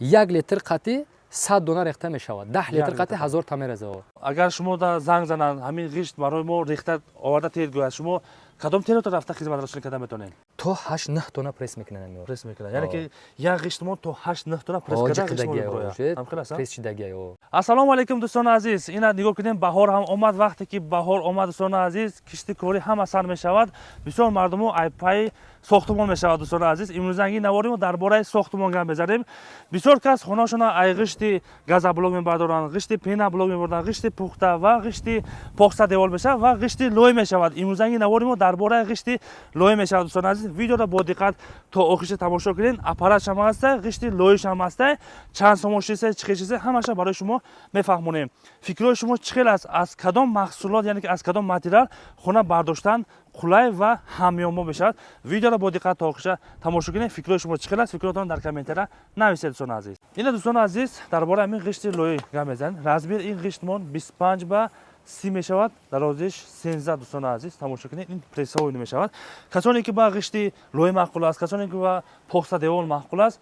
1 литр қати 100 дона рехта мешавад, 10 литр қати 1000 та мереза. Агар шумо да занг зананд, ҳамин ғишт барои мо рехта оварда тед гӯяд, шумо кадом терото рафта хизматрасонӣ карда метавонед? То ҳашт нӯҳ тона пресс мекунанд. Пресс мекунад, яъне ки як ғиштмон то ҳашт нӯҳ тона пресс карда ғишт. Пресс шидагия. Ассалому алайкум, дӯстони азиз! Ина нигоҳ кунем, баҳор ҳам омад. Вақте ки баҳор омад, дӯстони азиз, кишти корӣ ҳама сар мешавад, бисёр мардуму айпайи сохтумон мешавад. Дӯстони азиз, имрӯзанги навори мо дар бораи сохтумон гап мезанем. Бисёр кас хонаашона ай ғишти газоблок мебардоранд, ғишти пеноблок мебардоранд, ғишти пухта ва ғишти похса девол мешавад ва ғишти лой мешавад. Имрӯзанги навори мо дар бораи ғишти лой мешавад. Дӯстони азиз, видеоро бо диққат то охириша тамошо кунед. Аппаратшам ҳаста, ғишти лоишам ҳаста, чанд сомон шиса, чӣ хел шиса, ҳамаша барои шумо мефаҳмонем. Фикрҳои шумо чӣ хел аст? Аз кадом маҳсулот, яъне ки аз кадом материал хона бардоштан қулай ва ҳамёнбо мешавад? Видеоро бо диққат то охириша тамошо кунед. Фикрҳои шумо чӣ хел аст? Фикротон дар комментария нависед. Дӯстони азиз, ина, дӯстони азиз, дар бораи ҳамин ғишти лоӣ гап мезанем. Размери ин ғиштмон 25 ба 30 мешавад, дарозиш 13. Дӯстони азиз, тамошо кунед, ин прессовый мешавад. Касоне ки ба ғишти лоӣ маъқул аст, касоне ки ба похса девол маъқул аст,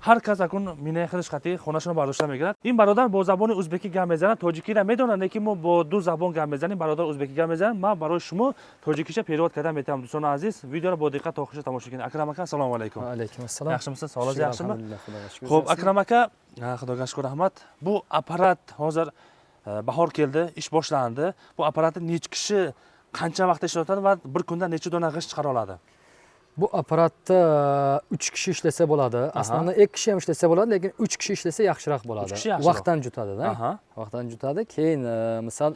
ҳар кас акун минаи худаш қатӣ хонашонро бардошта мегирад. Ин бародар бо забони узбекӣ гап мезанад, тоҷикиро медонад, лекин мо бо ду забон гап мезанем. Бародар узбекӣ гап мезанад, ман барои шумо тоҷикиша перевод карда метавонам. Дӯстони азиз, видеоро бо диққат то охириша тамошо кунед. Акрам ака, ассалому алайкум! Алайкум ассалом. Yaxshimisiz? Sog'lig'ingiz yaxshimi? Xo'p, Akram aka, xudoga shukur, rahmat. Bu apparat hozir bahor keldi, ish boshlandi. Bu apparatni necha kishi qancha vaqtda ishlatadi va bir kunda necha dona g'isht chiqara oladi? Bu apparatda uch kishi ishlasa bo'ladi. Aslida ikki kishi ham ishlasa bo'ladi, lekin uch kishi ishlasa yaxshiroq bo'ladi. Uch kishi yaxshiroq. Vaqtdan jutadida. Vaqtdan jutadi. Keyin misol,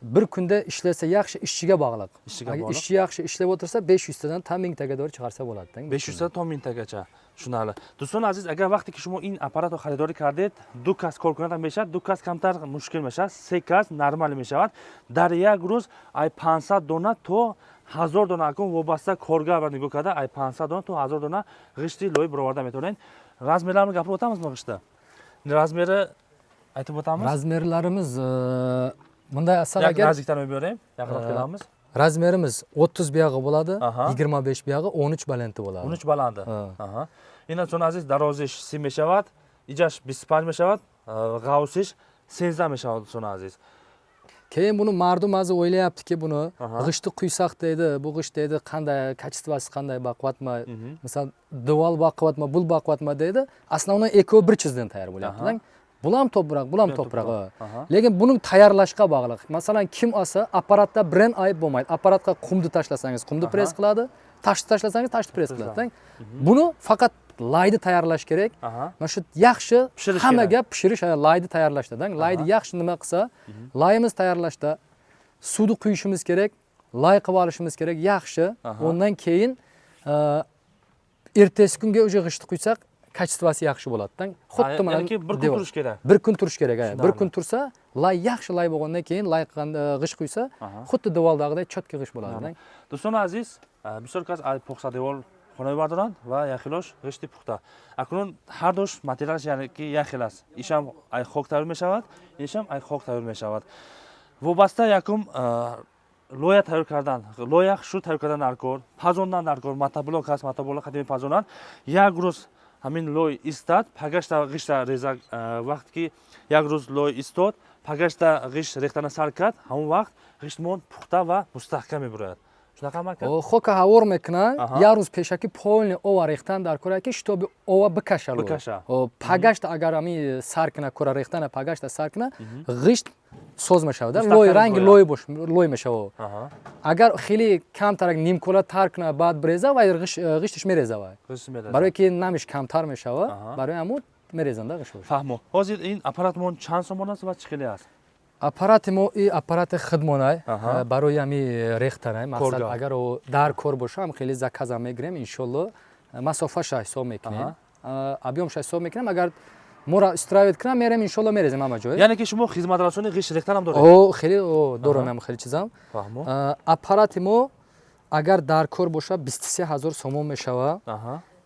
bir kunda ishlasa yaxshi, ishchiga bog'liq. Ishchiga Agar bog'liq. ishchi yaxshi ishlab o'tirsa, 500 tadan tam 1000 taga to'g'ri chiqarsa bo'ladi. 500 ta то 1000 tagacha, tushunarli. Дӯстони азиз, агар вақте ки шумо ин аппаратро харидорӣ кардед, ду кас кор кунад ҳам мешавад, ду кас камтар мушкил мешавад, се кас нормал мешавад. Дар як рӯз ай 500 дона то 1000 дона, акун вобаста коргар ба нигоҳ карда, ай 500 дона то 1000 дона ғишти лоӣ бароварда метавонед. Размерларро гапирib o'tamizmi? G'ishtda размери aytib o'tamiz. Размерlarimiz bunday asal Як agar назиктар bering, yaqinroq kelamiz. Размерimiz 30 buyog'i bo'ladi, 25 buyog'i, 13 balanti bo'ladi. 13 баланди. Ha. Аҳа. Ина, дӯстони азиз, дарозиш 30 мешавад, иҷаш 25 мешавад, ғавсиш 13 мешавад, дӯстони азиз. Keyin buni mardum hozir o'ylayaptiki, buni g'ishtni quysak deydi, bu g'isht deydi, qanday качество si, qanday, baquvvatmi, misol, devor baquvvatmi, bul baquvvatmi deydi. Основной ikkovi bir chizdan tayyor bo'lyapti. Bu ham to'proq, bu ham to'proq, ha. Lekin buni tayyorlashga bog'liq. Masalan, kim olsa, apparatda biron ayb bo'lmaydi. Apparatga qumni tashlasangiz, qumni press qiladi, toshni tashlasangiz, toshni press qiladi. Buni faqat layni tayyorlash kerak. Mana shu yaxshi Pishirish hamma kerak. gap pishirish, ha, layni tayyorlashda. Layni yaxshi nima qilsa, layimiz tayyorlashda suvni quyishimiz kerak, lay qilib olishimiz kerak yaxshi. Undan keyin ertasi kunga уже g'ishtni quysak, качество si yaxshi bo'ladi. Xuddi mana Ya'niki bir kun devor. turish kerak. Bir kun turish kerak, ha. Bir Tushunarli. kun tursa, lay yaxshi lay bo'lgandan keyin lay qilganda g'isht quysa, xuddi devordagidek чётко g'isht bo'ladi. Дӯстони азиз, бисёр кас ай пухта девол хона мебардоранд ва яхелош ғишти пухта. Акнун ҳар душ материалаш, яъне ки яхел аст. Ишам ай хок тайёр мешавад, иншам ай хок тайёр мешавад. Вобаста якум лоя тайёр кардан, лоя шу тайёр кардан дар кор, пазондан дар кор. Мотоблок ҳаст, мотоблок қадими пазонанд. Як рӯз ҳамин лой истад, пагашта ғишта реза. Вақте ки як рӯз лой истод, пагашта ғишт рехтана сар кард, ҳамон вақт ғиштмон пухта ва мустаҳкам мебурояд. Шунақа ака? Хока ҳавор мекунанд. Як рӯз пешакӣ полный ова рехтан дар кора, ки чтобы ова бикаша лой. Бикаша. Пагашта агар ами сар кина кора рехтана, пагашта сар кина, ғишт соз мешавад. Мустаҳкам Лой ранги мебурояд. лой бош, лой мешавад. Агар хеле камтарак нимкола тар кина, баъд бреза, вай ғиштиш мереза вай. Ғишт мереза. Барое ки намиш камтар мешавад, барои ҳамун мерезанда ғишт. Фаҳмо. Ҳозир ин аппаратмон чанд сомон аст ва чӣ хеле аст? Аппарати мо и аппарати худмонай, барои ҳами рехтанай мақсад. Коргар. Агар дар кор боша, ҳам хеле заказа мегирем, иншолло. Масофаша ҳисоб мекунем, объём ша ҳисоб мекунем. Агар моро устраивать кунам, мерем, иншолло, мерезем ҳама ҷой. Яъне ки шумо хизматрасони ғишт рехтанам доред? О, хеле дорам, ҳам хеле чизам. Фаҳмо. Аппарати мо агар дар кор боша, 23 000 сомон мешава.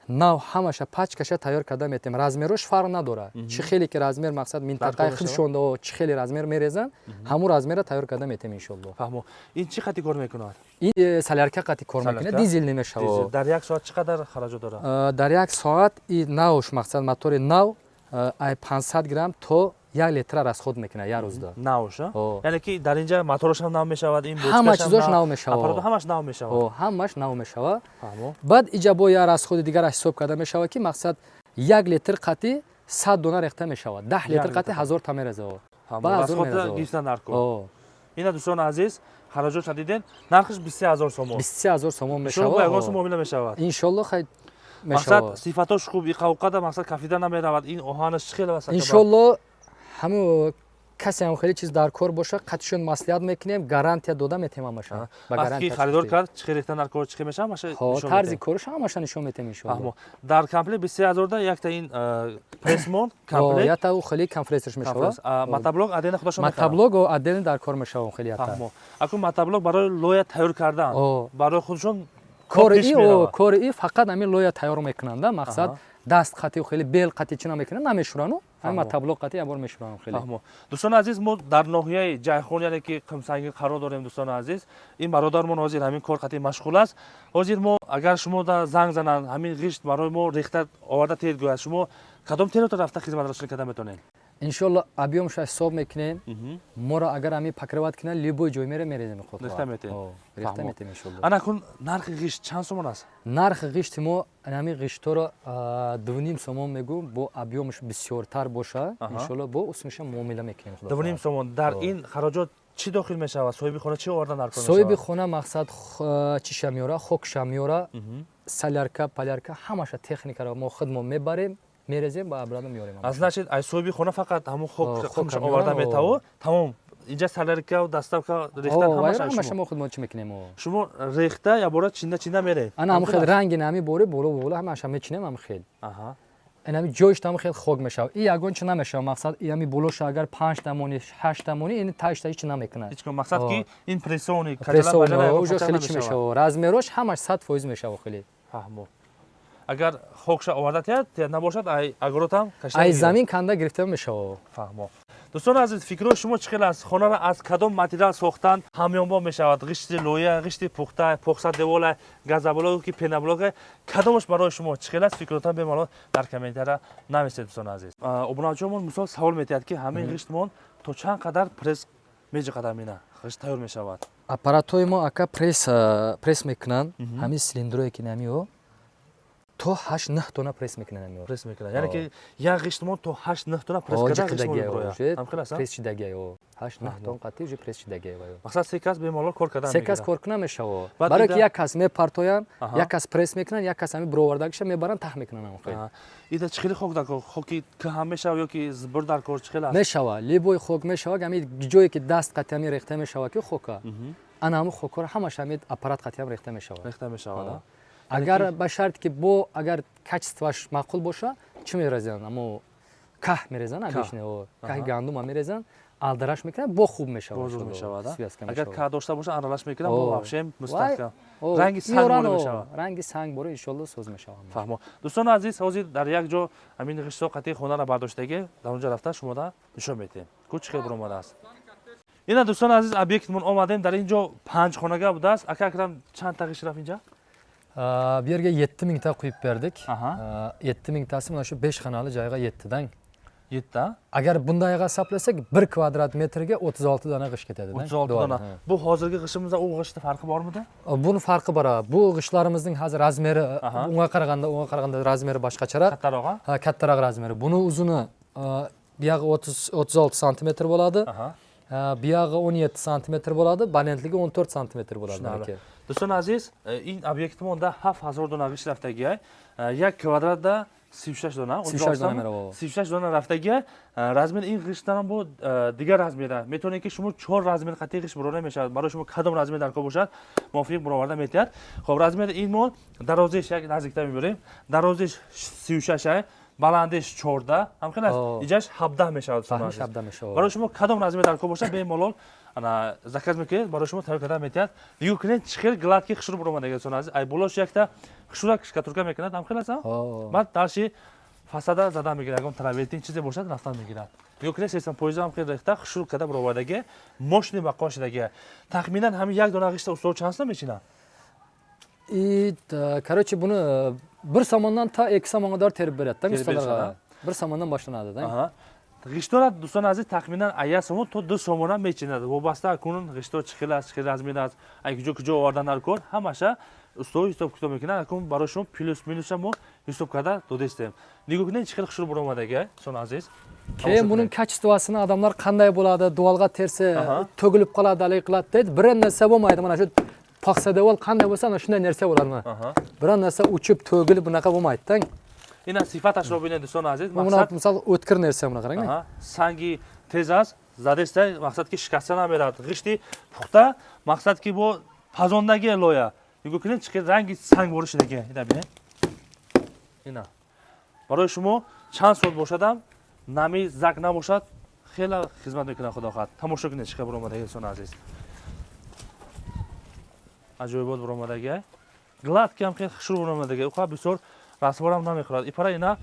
Нав ҳамаша пачкаша тайёр карда метем. Размерош фарқ надорад, чӣ хеле ки размер, мақсад, минтақаи кор худшон чӣ хеле размер мерезанд, ҳамун размера тайёр карда метем, иншолло. Фаҳмо. Ин чӣ қати кор мекунад? Ин солярка қати кор мекунад. Солярка? Дизел намешава. Дизел. Дар як соат чӣ қадар хараҷот дорад? Дар як соат и навш, мақсад, мотори нав. Ай 500 грамм то 1 литра расход мекунад як рӯзда. Навша, яъне ки дар инҷа моторашам нав мешавад, ин ҳама чизош нав мешавад. Аппарат ҳамаш нав мешавад. Ҳамаш нав мешавад. Баъд иҷа бо як расходи дигар ҳисоб карда мешавад, ки мақсад 1 литр қатъи 100 дона рехта мешавад, 10 литр қатъи 1000 та мерезад. Гирифтан дар кор. Ина, дӯстони азиз, хароҷотша диден, нархаш 23 000 сомон. 23 000 сомон мешавад. Ягон сум муомила мешавад. Иншолло, хай. Мақсад, сифатош хуб, иқавқада, мақсад, кафида намеравад, ин оҳанаш чӣ хеле. Иншолло, ҳамун касе ҳам хеле чиз дар кор боша, қатишон маслиҳат мекунем, гарантия дода метем ҳамаша. Вақте ки харидор кард, чӣ хел рехтан дар кор, чӣ хел мешавад, ҳамаша. Тарзи кораш ҳамаша нишон метем, иншолло. Дар комплект 23 000-да якта ин прессмон комплект, якта ӯ хеле компрессорш мешавад. Мотоблок отдельно худашон. Мотоблок отдельно дар кор мешавад хеле якта. Акун мотоблок барои лоя тайёр кардан, барои худашон. Кори и фақат ҳамин лоя тайёр мекунанда, мақсад, даст қатӣ хеле бел қатӣ чӣ намекунанд, намешӯрану ҳамин мотоблок қатӣ як бор мешӯрам хеле. Дӯстони азиз, мо дар ноҳияи Ҷайхун, яъне ки Қумсангир қарор дорем. Дӯстони азиз, ин бародармон ҳозир ҳамин кор қатӣ машғул аст. Ҳозир мо агар шумо да занг зананд, ҳамин ғишт барои мо рехта оварда тед гӯяд, шумо кадом территория рафта хизматрасонӣ карда метавонед? Иншолло, объёмша ҳисоб мекунем, моро агар ҳамин покрывать кунад, любой ҷой мере мерезем. Рехта метем. Рехта метем, иншолло. Ана кун, нархи ғишт чанд сомон аст? Нархи ғишти мо, ҳамин ғиштҳоро 2,5 сомон мегӯм, бо объёмаш бисёртар боша, иншолло, бо усмиша муомила мекунем. 2,5 сомон. Дар ин хароҷот чӣ дохил мешавад? Соҳиби хона чӣ овардан дар кор? Соҳиби хона, мақсад, чиша меёра, хокша меёра, солярка, полярка, ҳамаша, техникаро мо худмон мебарем, мерезем, ба обратно меорем. А значит, ай соҳиби хона фақат ҳамун хок оварда метавон, тамом. Инҷа солярка, доставка, рехта. Ҳамаша мо худмон чӣ мекунем. Шумо рехта ябора чинда чинда меред. Ана ҳамун хел ранги нами бори боло боло ҳамаша мечинем, ҳамун хел инами ҷоиш ҳамун хел хок мешавад, и ягон чи намешавад. Мақсад, и ҳами болоша агар панҷ тамони, ҳашт тамони, ин таштаи чи намекунад. Мақсад, ки ин прессони. Уже хеле чӣ мешавад, размерош ҳамаш 100% мешавад хеле. Фаҳмо. Агар хокша оварда тиҳад, тиҳад, набошад, ай огородам. Ай замин канда гирифта мешавад. Фаҳмо. Дӯстони азиз, фикрҳои шумо чӣ хел аст? Хонаро аз кадом материал сохтан ҳамёнбоб мешавад? Ғишти лоя, ғишти пухта, похса девола, газоблок ки пеноблок, кадомаш барои шумо чӣ хел аст? Фикротон бемалол дар комментария нависед. Дӯстони азиз, обуначиёмон мисол савол метиҳад, ки ҳамин ғиштмон то чанд қадар пресс меҷиқадар, мина ғишт тайёр мешавад? Аппаратҳои мо, ака, пресс мекунанд. Ҳамин цилиндрое ки намио, то 8-9 тонна пресс мекунанд. Пресс мекунанд, яъне ки як ғиштмон то 8-9 тонна пресс карда. Пресс шидагия, 8-9 тонна қатъи уже пресс шидагия. Мақсад, се кас бемалол кор кардан. Се кас кор кунан мешавад, барое ки як кас мепартоянд, як кас пресс мекунанд, як кас ҳамин бировардагиша мебаранд, таҳ мекунанд ҳамон хел. Ида чӣ хели хок дар кор? Хоки кӯҳам мешавад ё ки зубр дар кор, чӣ хел аст? Мешавад, любой хок мешавад. Ҳамин ҷое ки даст қатъи ҳамин рехта мешавад, ки хока, ана ҳамун хокҳоро ҳамаш ҳамин аппарат қатъи ҳам рехта мешавад. Рехта мешавад. Агар ба шарте ки бо агар качествоаш маъқул боша, чӣ мерезанд, амо каҳ мерезанд, обычно каҳи гандума мерезанд, алдараш мекунанд, бо хуб мешавад. Бо мешавад. Агар каҳ дошта боша, аралаш мекунанд, бо вообще мустаҳкам, ранги санг боре мешавад. Ранги санг боре, иншолло, соз мешавад. Фаҳмо. Дӯстони азиз, ҳозир дар як ҷо ҳамин ғиштҳо қатъи хонаро бардоштагӣ, дар онҷо рафта шумода нишон медиҳем, ку чӣ хел биромадааст. Ина, дӯстони азиз, объектмон омадем. Дар ин ҷо панҷ хонага будааст. Ака Акрам, чанд та ғишт рафт инҷа? Bu yerga 7000 ta quyib berdik. 7000 tasi mana shu besh xonali joyga yetdidan. Yetti. Agar bundayga hisoblasak, 1 kvadrat metrga 36 dona g'isht ketadi. 36 dona. Bu hozirgi g'ishtimizda u g'ishtni farqi bormidi? Buni farqi bor. Bu g'ishtlarimizning hozir razmeri unga qaraganda razmeri boshqacharoq. Kattaroq. Ha, kattaroq razmeri. Buni uzuni buyog'i 30, 36 santimetr bo'ladi. Buyog'i 17 santimetr bo'ladi, balandligi 14 santimetr bo'ladi buniki. Дӯстони азиз, ин объектмонда 7000 дона ғишт рафтагиай, як квадратда 36 дона. 36 дона мерава. 36 дона рафтагиай. Размери ин ғиштанам бо дигар размера метавонед, ки шумо чор размер қатъи ғишт бурора мешавад. Барои шумо кадом размер дар кор бошад, мувофиқ буроварда метиҳад. Хоб, размери ин мо дарозиш як наздиктар мебарем, дарозиш 36 ай, баландиш 14, ҳамхел аст, иҷаш 17 мешавад. Барои шумо кадом размер дар кор бошад, бемалол ана заказ мекунед, барои шумо тайёр карда метиҳад. Нигоҳ кунед, чӣ хел гладкий хушрӯ буромадага. Дӯстони азиз, ай болош якта хушрӯ штукатурка мекунад, ҳамхел аст, баъд дарши фасада зада мегирад, ягон травертин чизе бошад, рафтан мегирад. Нигоҳ кунед, сесон поиза ҳам хел рехта, хушрӯ карда буровардаги, мощный бақо шудаги. Тахминан ҳамин як дона ғишта устод чанд сом мечинад? И, короче, buni 1 somondan to 2 somonga terib beradi-da ustalarga. 1 somondan boshlanadi. Аҳа. Ғиштора, дӯстони азиз, тахминан аз 1 сомон то 2 сомона мечинад, вобаста кунун ғишто чӣ хел аст, чӣ хел размер аст, ай куҷо куҷо овардан дар кор, ҳамаша усто ҳисоб китоб мекунад. Акун барои шумо плюс минуса мо ҳисоб карда додистем. Нигоҳ кунед, чӣ хел хушрӯ баромадаги, дӯстони азиз. Keyin buning качество sini odamlar qanday bo'ladi, devorga tersa to'kilib qoladi, haligi qiladi deydi. Biron narsa bo'lmaydi. Mana shu paxsa devor qanday bo'lsa, ana shunday narsa bo'ladi mana. Biron narsa uchib, to'kilib, bunaqa bo'lmaydi. Ина сифаташро бинед, дӯстони азиз. Buni мақсад misol o'tkir narsa, buni qarang. Аҳа, санги тез аст, задеста, мақсад ки шикаста намерад. Ғишти пухта, мақсад ки бо пазондаги лоя. Нигоҳ кунед, чӣ хел ранги санг боришидаги. Ина бинед, ина барои шумо чанд сол бошадам, нами зак набошад, хеле хизмат мекунад, худо хоҳад. Тамошо кунед, чӣ хел баромадаги, дӯстони азиз, аҷоибот баромадаги, гладкий ам хел хушрӯ баромадаги. Уқа бисёр расворам намехӯрад. Ипара ина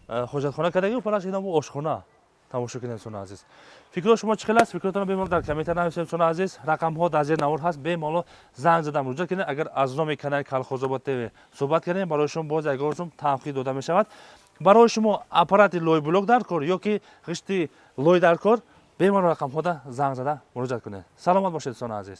ҳоҷатхона кардаги, упараш ина бо ошхона. Тамошо кунед, дӯстони азиз. Фикрҳо шумо чӣ хел аст? Фикротонро бемалол дар комментар нависед, дӯстони азиз. Рақамҳо дар зери навор ҳаст, бемалол занг зада муроҷиат кунед. Агар аз номи канали Калхозобод ТВ суҳбат кардем, барои шумо боз ягон сум танқид дода мешавад. Барои шумо аппарати лойблок дар кор ё ки ғишти лой дар кор, бемалол рақамҳода занг зада муроҷиат кунед. Саломат бошед, дӯстони азиз.